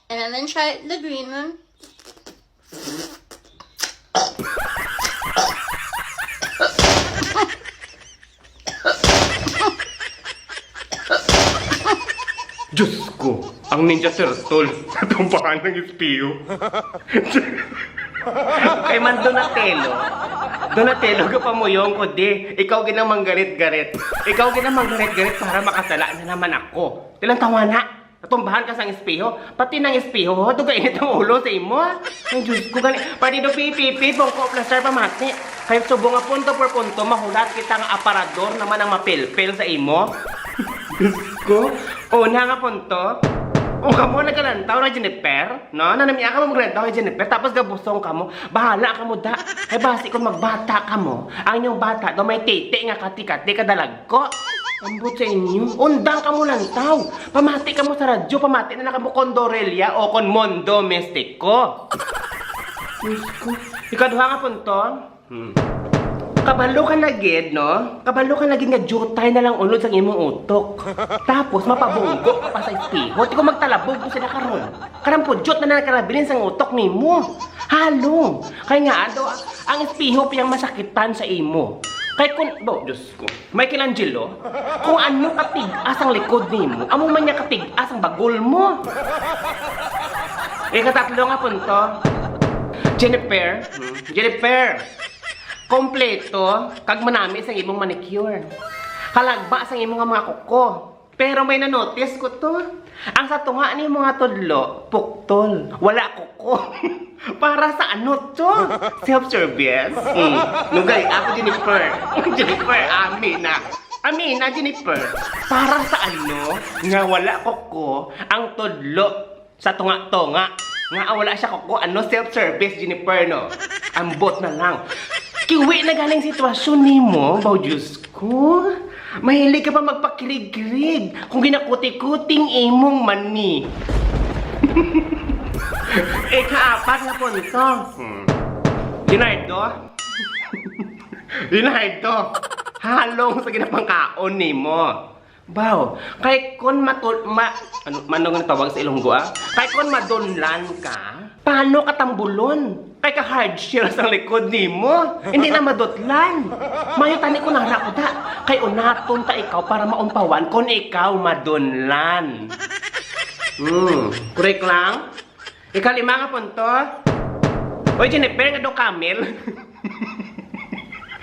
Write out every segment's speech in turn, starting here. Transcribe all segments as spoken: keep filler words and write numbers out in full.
And then try the green one. Diyos ko, ang Ninja Turtle, natumbahan ng espiyo. Kay man Donatello, Donatello, gapamuyong ko di. Ikaw ginang manggarit-garit. Ikaw ginang manggarit-garit para makasala na naman ako. Tilang tawa na. Natumbahan ka sang espeho. Pati nang espeho, ho, duga init ang ulo sa imo. Ang Diyos ko, gani. Partido P P P, bongko, plaster, pamati. Kay subong nga punto por punto, mahulat kita nga aparador naman ang mapilpil sa imo. Diyos ko. Una nga punto, kung kamo nagalantaw na Jennifer, no? Nanamia kamo maglantaw kay Jennifer, tapos gabusong kamo. Bahala kamo da. Ay basi kung magbata kamo, ang inyong bata daw may titi nga kati-kati kadalag ko. Ambot sa inyo. Undang kamo lantaw. Pamati kamo sa radyo. Pamati na lang kamo Condorella o kon Mondo Mystico. Diyos ko. Ikaduha nga punto. Hmm. Kabalo ka na gid, no? Kabalo ka na gid nga diutay na lang unod sang imong utok. Tapos mapabunggo ka pa sa espeho. Ti ko magtalabog ko sila karon. Karampudyot na na karabilin sang utok nimo. Halong. Kay nga, ado, ang espeho pa yang masakitan sa imo. Kay kun, bo, Diyos ko. Michelangelo, kung ano katig-as ang likod nimo, amo man niya katig-as ang bagol mo. Ikatatlo nga punto, Jennifer, hmm, Jennifer, kompleto kag manami sang imong manicure. Kalagba sang imong mga kuko. Pero may na-notice ko to. Ang sa tunga ni mga tudlo, puktol. Wala kuko. Para sa ano to? Self-service? Mm. Nugay, ako, Jennifer. Jennifer, amin na. Amin na, Jennifer. Para sa ano nga wala kuko ang tudlo sa tunga-tunga? Nga wala siya kuko, ano, self-service, Jennifer, no? Ambot na lang. Kiwi na galing sitwasyon nimo, baw Diyos ko. Mahilig ka pa magpakirig-kirig kung ginakuti-kuting imong mani. Ikaapat nga punto. Hmm. Leonardo. Leonardo. Halong sa ginapangkaon nimo. Baw, kay kon matul-, ma-, ano, ano nga tawag sa Ilonggo, ah? Kay kon madunlan ka, paano ka tambulon? Kay ka hard shell sa likod nimo, hindi na madutlan. Mayo tani ko nara ko da. Kay unaton ta ikaw para maumpawan kon ikaw madunlan. Hmm, correct lang? Ikalima nga punto. Oy, Jennifer, nga daw camel.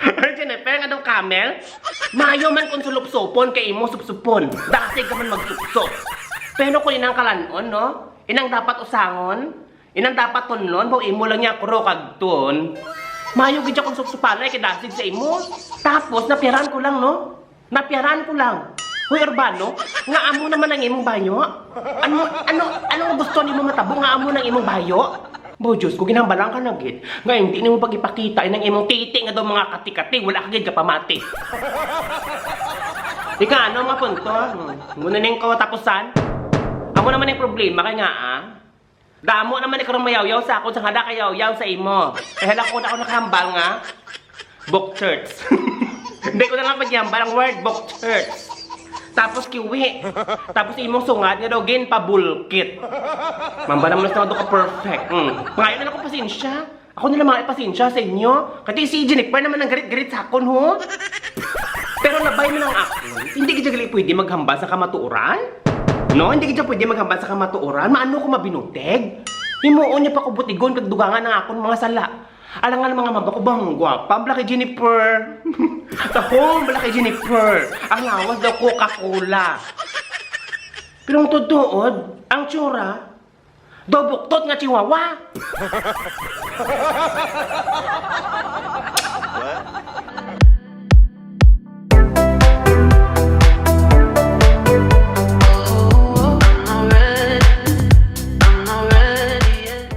Oy, Jennifer, nga daw camel. Mayo man kung sulupsupon kay imo supsupon. Dasig ka man magsupsop. Pero kung inang kalanon, no? Inang dapat usangon, inang dapat tunlon, baw imo lang niya kuro kag tun. Mayo gid siya kung supsupanay kay dasig sa imo. Tapos, napiyaran ko lang, no? Napiyaran ko lang. Hoy, Urbano, nga amo naman ang imong bayo? Ano, ano, ano nga gusto nimo matabo nga amo nang imong bayo? Bo, Diyos ko, ginambalan ka na gid. Nga hindi nimo pag-ipakita inang imong titi nga daw mga kati-kati, wala ka gid kapamati. Ika, ano nga punto? Hmm. Muna ning katapusan? Amo naman ang problema kay nga, ah. Damo naman ni karong mayawyaw sa akon, sang hala kayawyaw sa imo. Kay hala ko na ako nakahambal nga book church. Hindi ko na lang pagyambal ang word book church. Tapos kiwi. Tapos imong sungad nga daw ginpabulkit. Mamba naman sa mga ka perfect. Mm. Ngayon na lang ko pasensya. Ako na lang mga ipasensya sa inyo. Kati si Jennifer naman ang garit-garit sa akon, ho. Pero labay man ang akon. Hindi gid gali pwede maghambal sa kamatuoran. No, hindi gid pwede maghambal sa kamatuoran. Maano ko mabinuteg? Himuon niya pa ko butigon kag dugangan ang akon mga sala. Alangan mga mabakubang, gwapa, bala kay Jennifer. Tahong, bala kay Jennifer. Ang lawas daw Coca-Cola. Pero ang tutuod, ang tsura, daw buktot nga chihuahua.